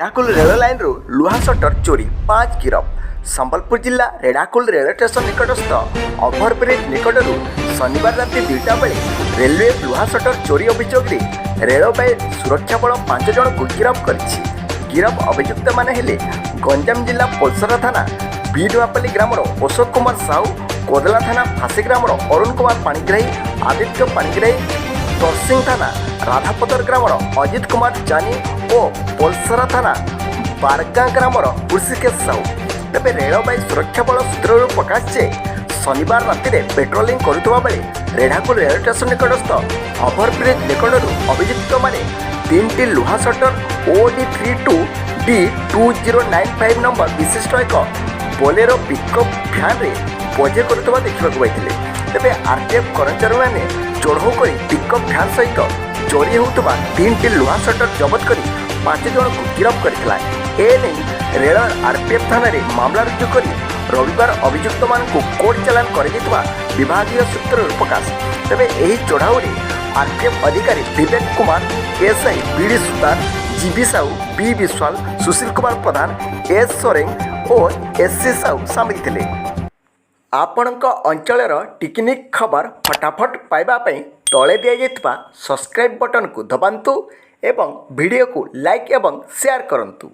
ରେଢ଼ାଖୋଲ ରେଳ ଲାଇନରୁ ଲୁହା ସଟର ଚୋରି, 5 ଗିରଫ। ସମ୍ବଲପୁର ଜିଲ୍ଲା ରେଢ଼ାଖୋଲ ରେଳ ଷ୍ଟେସନ ନିକଟସ୍ଥ ଓଭରବ୍ରିଜ୍ ନିକଟରୁ ଶନିବାର ରାତି 2ଟା ବେଳେ ରେଲୱେ ଲୁହା ସଟର ଚୋରି ଅଭିଯୋଗରେ ରେଳବାଇ ସୁରକ୍ଷା ବଳ 5 ଜଣଙ୍କୁ ଗିରଫ କରିଛି। ଗିରଫ ଅଭିଯୁକ୍ତମାନେ ହେଲେ ଗଞ୍ଜାମ ଜିଲ୍ଲା ପୋଲସରା ଥାନା ବିଡୁଆପଲ୍ଲୀ ଗ୍ରାମର ଅଶୋକ କୁମାର ସାହୁ, କୋଦଲା ଥାନା ଫାଶୀ ଗ୍ରାମର ଅରୁଣ କୁମାର ପାଣିଗ୍ରାହୀ, ଆଦିତ୍ୟ ପାଣିଗ୍ରାହୀ, ତରସିଂ ଥାନା ରାଧାପଦର ଗ୍ରାମର ଅଜିତ କୁମାର ଜାନି ଓ ପୋଲସରା ଥାନା ବାରଗାଁ ଗ୍ରାମର ହୃଷିକେଶ ସାହୁ। ତେବେ ରେଳବାଇ ସୁରକ୍ଷା ବଳ ସୂତ୍ରରୁ ପ୍ରକାଶ ଯେ, ଶନିବାର ରାତିରେ ପେଟ୍ରୋଲିଂ କରୁଥିବା ବେଳେ ରେଢ଼ାଖୋଲ ରେଳ ଷ୍ଟେସନ ନିକଟସ୍ଥ ଓଭରବ୍ରିଜ୍ ନିକଟରୁ ଅଭିଯୁକ୍ତମାନେ ତିନିଟି ଲୁହା ସଟର OD 32 D 2095 number ବିଶିଷ୍ଟ ଏକ ବୋଲେରୋ ପିକଅପ୍ ଭ୍ୟାନ୍ରେ ବୋଝେଇ କରୁଥିବା ଦେଖିବାକୁ ପାଇଥିଲେ। ତେବେ ଆର୍ପିଏଫ୍ କର୍ମଚାରୀମାନେ ଚଢ଼ଉ କରି ପିକଅପ୍ ଭ୍ୟାନ୍ ସହିତ ଚୋରି ହେଉଥିବା ତିନିଟି ଲୁହା ସଟର ଜବତ କରି 5 ଜଣଙ୍କୁ ଗିରଫ କରିଥିଲା। ଏନେଇ ରେଳ ଆର୍ପିଏଫ୍ ଥାନାରେ ମାମଲା ରୁଜୁ କରି ରବିବାର ଅଭିଯୁକ୍ତମାନଙ୍କୁ କୋର୍ଟ ଚାଲାଣ କରାଯାଇଥିବା ବିଭାଗୀୟ ସୂତ୍ରରୁ ପ୍ରକାଶ। ତେବେ ଏହି ଚଢ଼ାଉରେ ଆର୍ପିଏଫ୍ ଅଧିକାରୀ ବିବେକ କୁମାର, ଏସ୍ଆଇ ବିଡି ସୁତାର, ଜିବି ସାହୁ, ବି ବିଶ୍ୱାଳ, ସୁଶୀଲ କୁମାର ପ୍ରଧାନ, ଏସ୍ ସୋରେଙ୍ଗ ଓ ଏସ୍ ସି ସାହୁ ସାମିଲ ଥିଲେ। ଆପଣଙ୍କ ଅଞ୍ଚଳର ଟିକିନିଖି ଖବର ଫଟାଫଟ ପାଇବା ପାଇଁ ତଳେ ଦିଆଯାଇଥିବା ସବସ୍କ୍ରାଇବ୍ ବଟନକୁ ଦବାନ୍ତୁ ଏବଂ ଭିଡ଼ିଓକୁ ଲାଇକ୍ ଏବଂ ସେୟାର କରନ୍ତୁ।